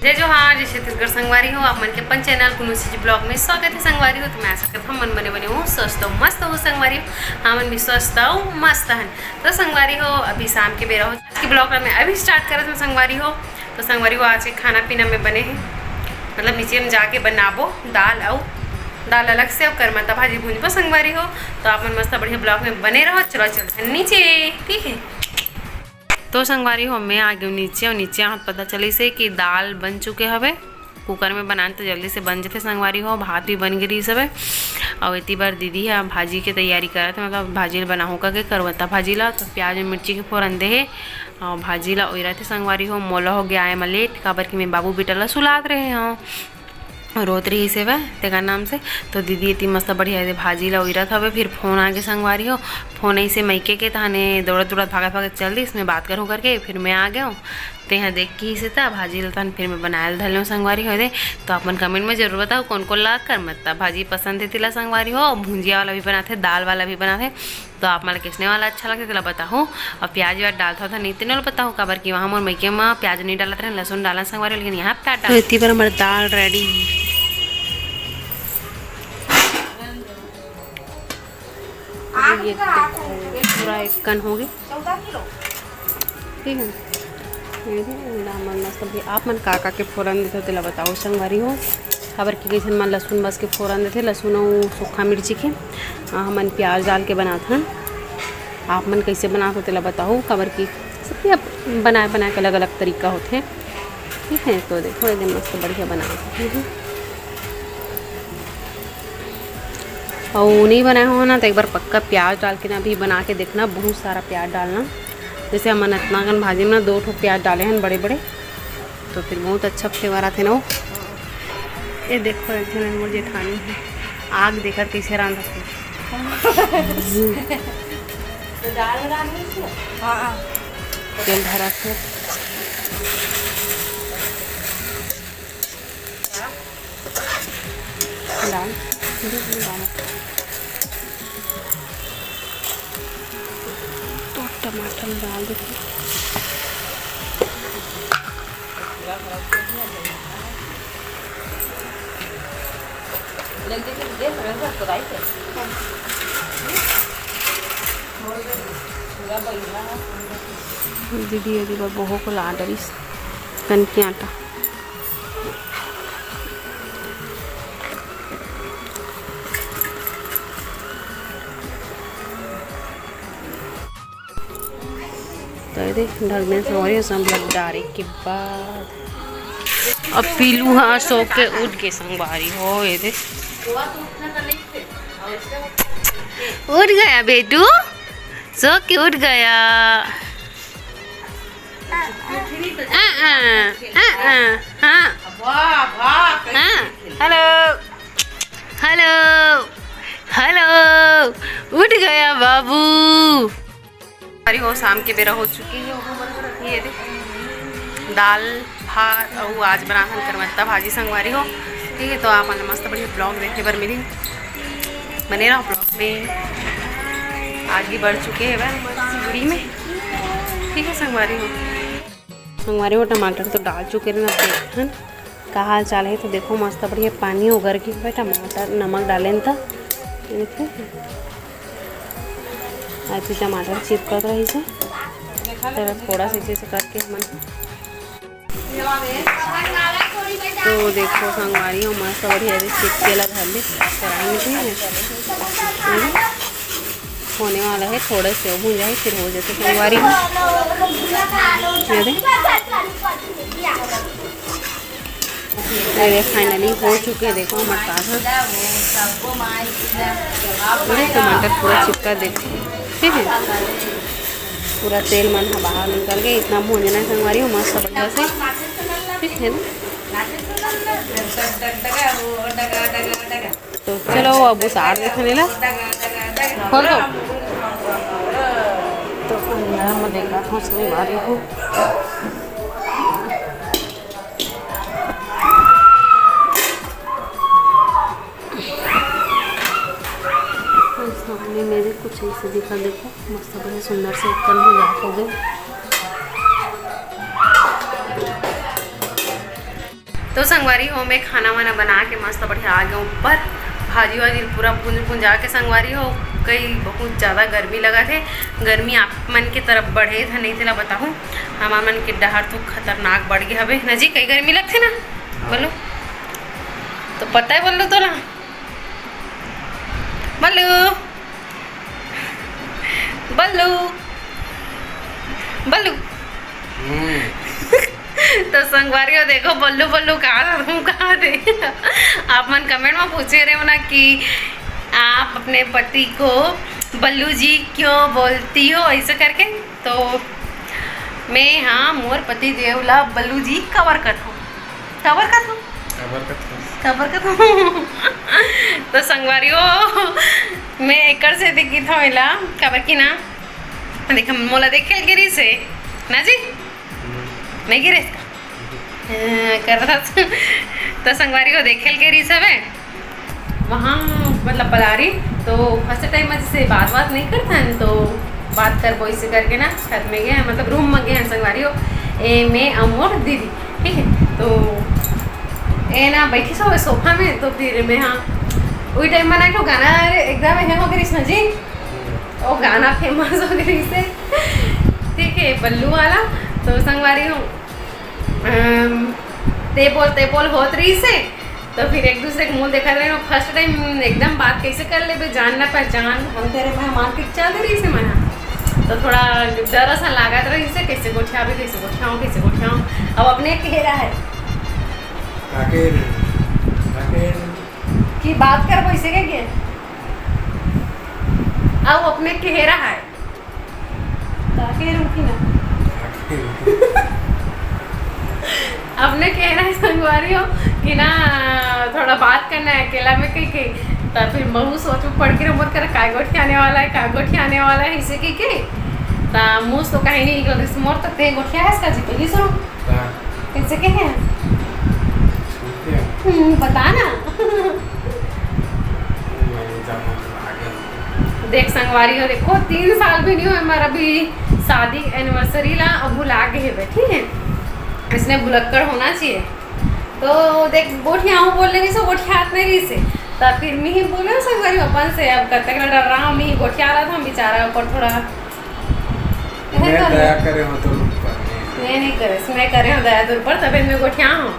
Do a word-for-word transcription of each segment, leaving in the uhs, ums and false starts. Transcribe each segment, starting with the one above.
जय जोहार, जय छत्तीसगढ़ संगवारी हो। आप मन के अपन चैनल कुनू चीज ब्लॉग में स्वागत है संगवारी हो। तो मैं आशा करत हूँ मन बने बने हो, स्वस्थ हो, मस्त हो संगवारी हो। हमन भी स्वस्थ हो, मस्त हन। तो संगवारी हो, अभी शाम के बेरा हो, आज के ब्लॉग ला मैं अभी स्टार्ट करत हूँ संगवारी हो। तो संगवारी हो, आज के खाना पीना में बने है, मतलब नीचे में जाके बनाबो दाल अउ दाल अलग से अउ करमत्ता भाजी भूंजबो संगवारी हो। तो आप मन मस्त बढ़िया ब्लॉग में बने रहो। चलो चलते हैं नीचे, ठीक है। तो संगवारी हो, मैं आ गई नीचे अउ नीचे आत पता चलिस हे कि दाल बन चुके हवे। कुकर में बनान तो जल्दी से बन जथे संगवारी हो, भात भी बन गे रिहिस हवे। अउ एती बर दीदी ह भाजी के तैयारी करत हे, मतलब भाजी ल बनाहूं करके करमत्ता भाजी ला। तो प्याज अउ मिर्ची के फोरन दे हे अउ भाजी ला ओइरत हे संगवारी हो। मोला हो गया आए म लेट, काबर कि मैं बाबू बेटा ला सुलात रहे हूँ, रोत रहिस हे वह तेकर नाम से। तो दीदी एती मस्त बढ़िया से भाजी ला ओइरत हवे, फिर फोन आ गे संगवारी हो। फोन ऐसे मइके के तहने दौड़त दौड़त भागत भागत चल दिस, मैं बात करूँ करके, फिर मैं आ गया हूँ। तेहा देख के ही से त भाजी ला तहन फिर मैं बनाए ल धर लेहूँ संगवारी हो दे। तो आप मन कमेंट में जरूर बताओ कौन कौन ला करमत्ता भाजी पसंद हे तेला संगवारी हो। भुंजिया वाला भी बनाथे, दाल वाला भी बनाथे। तो आप मन ला किसने वाला अच्छा लगथे तेला बताहू। अउ प्याज व्याज डालथव त नहीं तेनो ल बताहू, काबर कि वहाँ मोर मइके म प्याज नहीं डालत रहे, लहसुन डालन संगवारी, लेकिन यहाँ प्याज तो डाल। इतनी बार हमारे दाल रेडी। ये देखो, पूरा एक कन हो गई। ठीक है, ये भी दाल मन मस्त भी। आप मन का का के फोरन देथव तेला बताओ संगवारी हो। काबर कि कइझन मन लहसुन बस के फोरन देथे, लहसुन अउ सूखा मिर्ची के। आ, हमन प्याज डाल के बनाथन। आप मन कइसे बनाथव तेला बताओ, काबर कि सबके अप-, बनाए बनाए के अलग अलग तरीका होथे। ठीक है, तो देखो एकदम मस्त बढ़िया बना। अउ नहीं बनाए हो ना, तो एक बार पक्का प्याज डाल के ना अभी बना के देखना, बहुत सारा प्याज डालना। जैसे हमन अतना कन भाजी में ना दो ठो प्याज डाले हैं बड़े बड़े, तो फिर बहुत अच्छा फ्लेवर आथे ना वो। ये देखो, एक झन मोर जेठानी है, आग देखत कैसे रांधत हे। तो दाल में डाल दीजिए। हाँ, हाँ। तेल धरा थे। दाल, दाल। तो टमाटर डाल देते। दीदी, दीदी बर बोहो को ला डरिस कनकी आटा। तो ये देख, ढक देन संगवारी हो, सब लग डारे के बाद अब पीलू हा सो के उठ के संगवारी हो, ये देख। उठ गया बेटू, सो के उठ गया। हाँ, हाँ, हाँ, हाँ, हाँ। हाँ, हेलो, हेलो, हेलो, उठ गया बाबू। अरे हो, शाम के बेरा हो चुकी है। ये दे, दाल, भात अउ आज बनाथन करमत्ता भाजी संगवारी हो। ठीक है, तो आप मन मस्त बढ़िया ब्लॉग देखे बर मिली, बने रहो ब्लॉग में। आगे बढ़ चुके हैं वह सिगड़ी में। ठीक है संगवारी हो, संगवारी हो, टमाटर तो डाल चुके रहे ना, देखन का हाल चाल है। तो देखो मस्त बढ़िया पानी उगर के हवे, टमाटर नमक डालेन त। देखो, अभी टमाटर चिपकत रही से, तो थोड़ा सा ऐसे करके हमन तो देखो संगवारी हो, मस्त बढ़िया से चिपके ला धर ले कढ़ाई में, ठीक है। होने वाला है, थोड़ा से भूंजा है, फिर हो जाते संगवारी हो। ये दे। अरे finally हो चुके हैं, देखो हमर ताजा। पूरे टमाटर पूरा चिपका देते, ठीक है। पूरा तेल मन ह बाहर निकल गए। इतना भूंजना है संगवारी हो मस्त बढ़िया से, ठीक है ना। तो चलो अब उतार देते नीला, खोल दो। तो अंदर में देखा था संगवारी हो। सामने मेरे कुछ ऐसे दिखा, देखो मस्त बढ़िया सुंदर से एक कन हो जात हो गए। तो संगवारी हो, मैं खाना वाना बना के मस्त बढ़िया आ गया ऊपर। भाजी वाजी पूरा भूंज भूंजा के संगवारी हो, कई बहुत ज़्यादा गर्मी लगा थे। गर्मी आप मन के तरफ बढ़े था, नहीं तेला बताहूँ, हमार मन के डहर तो खतरनाक बढ़ गया हवे ना जी। कई गर्मी लगथे ना, बोलो तो पता है, बोल दो तो ना। बल्लू, बल्लू, बल्लू। हम्म। तो संगवारी हो, देखो बल्लू बल्लू कहा था, तुम कहा थे? आप मन कमेंट में पूछे रहे हो ना कि आप अपने पति को बल्लू जी क्यों बोलती हो ऐसे करके। तो मैं, हाँ, मोर पति देव ला बल्लू जी काबर कथों, काबर कथों, काबर कथों। काबर कथों। तो संगवारी हो, मैं एकर से देखी था एला, काबर की ना, देख, मोला देखे ल गिरिस हे ना जी, नहीं गिरिस का? हाँ, कर रहा था। तो संगवारी हो, देखे ल गिरिस हवे वहाँ, मतलब पलारी। तो फर्स्ट टाइम में जैसे बात बात नहीं करता है, तो बात करबो इसे करके ना, छत में गए हैं, मतलब रूम में गए हैं संगवारी हो, ए मैं अउ मोर दीदी, ठीक है। तो ए ना बैठी सो सोफा में, तो फिर मैं, हाँ, वही टाइम में ना एक ठो गाना एकदम है हो गिरिस ना जी, वो गाना फेमस हो गिरिस हे, ठीक है, बल्लू वाला। तो संगवारी हो, अम, ते बोल, ते बोल होत रहिस हे। तो फिर एक दूसरे के मुंह देखत रहे, फर्स्ट टाइम एकदम बात कैसे कर लेबे, जान ना पहचान, हम तेरे मेहमान के चल दे रहिस हे मना। तो थोड़ा डर असन लागत रहिस हे, कैसे गोठियाबे, कैसे गोठियाऊं, कैसे गोठियाऊं। अब अपने कहे रहा है काके रे, काके रे। कि बात करबो इसे के, के? अब अपने कहे रहा है। काके रुकी ना। अपने कहे रहा है संगवारी हो कि ना, थोड़ा बात करना है अकेला में कह के। तब फिर महू सोच में पड़ के मोर कर काय गोठियाने वाला है, काय गोठियाने वाला है, इसे कह के। ता मुंह से तो कहीं नहीं निकल रही, मोर तो ते गोठिया है इसका जी, पहली सुनो। हाँ। कैसे कहे हैं? ठीक है। हम्म, बता ना। नहीं, जाना तो आगे। देख संगवारी हो, देखो, तीन साल भी नहीं हुए हमारा अभी शादी एनिवर्सरी ला, अब भुला गए हेबे, ठीक है, इसने भुलक्कड़ होना चाहिए। तो देख, गोठियाऊं बोल लेनी सो गोठियात नहीं रही से, तब फिर मैं ही बोले संगवारी अपन से, अब कब तक ना डर रहा हूँ, मैं ही गोठिया रहा था बेचारा ऊपर थोड़ा। मैं दया करे हो तो ऊपर। मैं नहीं करे, मैं करे हो दया तो ऊपर, तभी मैं गोठिया हूँ।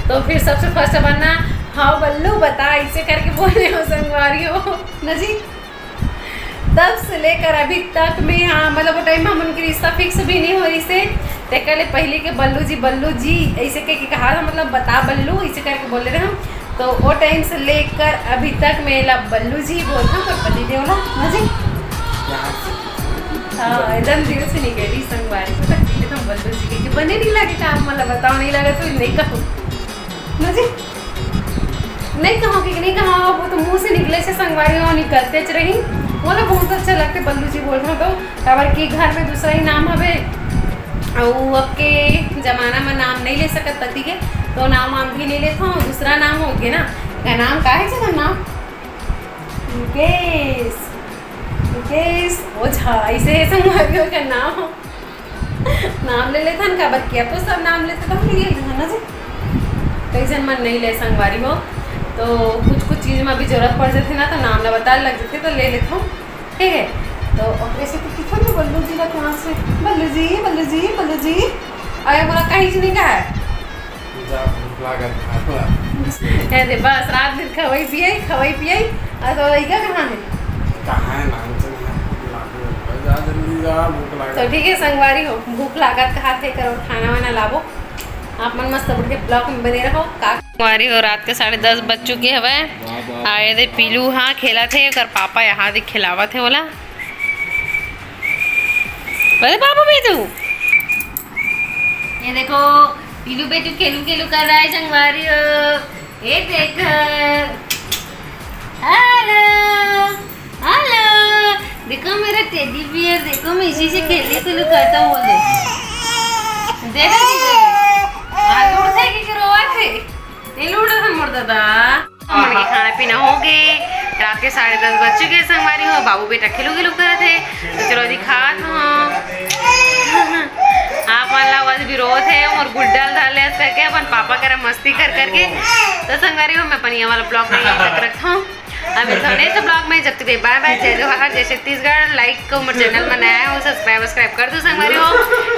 तो फिर सबसे फर्स्ट बनना, हाँ बल्लू बता, इसे करके बोले हो संगवारी हो ना जी। तब से लेकर अभी तक में, हाँ, मतलब वो टाइम में हमन के रिश्ता फिक्स भी नहीं हो रही से, तेकर ले पहले के बल्लू जी, बल्लू जी ऐसे के, के कहा था, मतलब बता बल्लू ऐसे करके बोले रहे हम। तो वो टाइम से लेकर अभी तक में ला बल्लू जी बोलता हूँ, पर पति देव ला ना जी। हाँ, एकदम दिल से नहीं कह रही संगवारी को, तक एकदम बल्लू जी के, के बने नहीं लगे काम, मतलब बताओ नहीं लगे तो नहीं कहो ना जी। नहीं कहो कि नहीं कहो, वो तो मुंह से निकले से संगवारी हो, निकलते च रही। वो तो बहुत अच्छा लगते बल्लू जी बोल रहे हो तो, काबर कि घर में दूसरा ही नाम हवे, अउ अब के जमाना में नाम नहीं ले सकत पति के, तो नाम वाम भी नहीं लेता हूँ, दूसरा नाम हो गया ना। का नाम का है जी नाम? मुकेश, मुकेश ओझा, ऐसे है संगवारी हो का नाम। नाम ले लेथन, काबर कि अब तो सब नाम लेथे, तो हम ले लेथन ना जी। कई झन मन नहीं ले संगवारी हो, तो कुछ कुछ चीज में अभी जरूरत पड़ जाथे ना, तो नाम ला बता लग जाथे, तो ले लेथन, ठीक है। तो ओकरे से तो किथन में बल्लू जी ला कहाँ से, बल्लू जी, बल्लू जी, बल्लू जी, अरे मोला कहीं नहीं कहा है। जा, भूख लागत बा। ए दे, बस रात दिन खवई पियई, खवई पियई, आ तो लइका कहाँ है? कहाँ है, नाम से नहीं, भूख लागत बा। जा जल्दी जा, भूख लागत। तो ठीक है संगवारी हो, भूख लागत कहा थे करो, खाना वाना लाबो। आप मन मस्त बैठ के ब्लॉग में बने रहो। का संगवारी हो, रात के साढ़े दस बज चुके हवे। वाह, वाह। आए दे पीलू, हाँ, खेला थे, ओकर पापा यहाँ दे खिलावा थे बोला। अरे बाबू बेटू, ये देखो, पीलू बेटू खेलू खेलू कर रहा है संगवारी हो। ये देख, हेलो, हेलो, देखो मेरा टेडी बियर, देखो मैं इसी से खेलू खेलू करता हूँ, बोल दे। दे दे, दे दे। हाथ उठा के रोवा थे। ये लूट रहा मोर दादा। हमन के खाना पीना हो गए, रात के साढ़े दस बज चुके हैं संगवारी हो। बाबू बेटा खेलू खेलू करत हे, तो चलो दिखात हो। आप मन ला आज भी रोत हे, मोर गुड्डा ल धर ले करके, अपन पापा करा मस्ती कर करके। तो संगवारी हो, मैं अपन ये वाला ब्लॉग में यहीं तक रखता हूँ। अब मिलता हूँ नेक्स्ट ब्लॉग में। जब तक के बाय बाय, जय जोहार, जय छत्तीसगढ़। लाइक को मोर चैनल में नया हो, सब्सक्राइब, सब्सक्राइब कर दो संगवारी हो।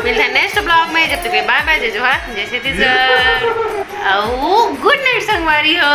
मिलता है नेक्स्ट ब्लॉग में। जब तक के बाय बाय, जय जोहार, जय छत्तीसगढ़। अउ गुड नाइट संगवारी हो।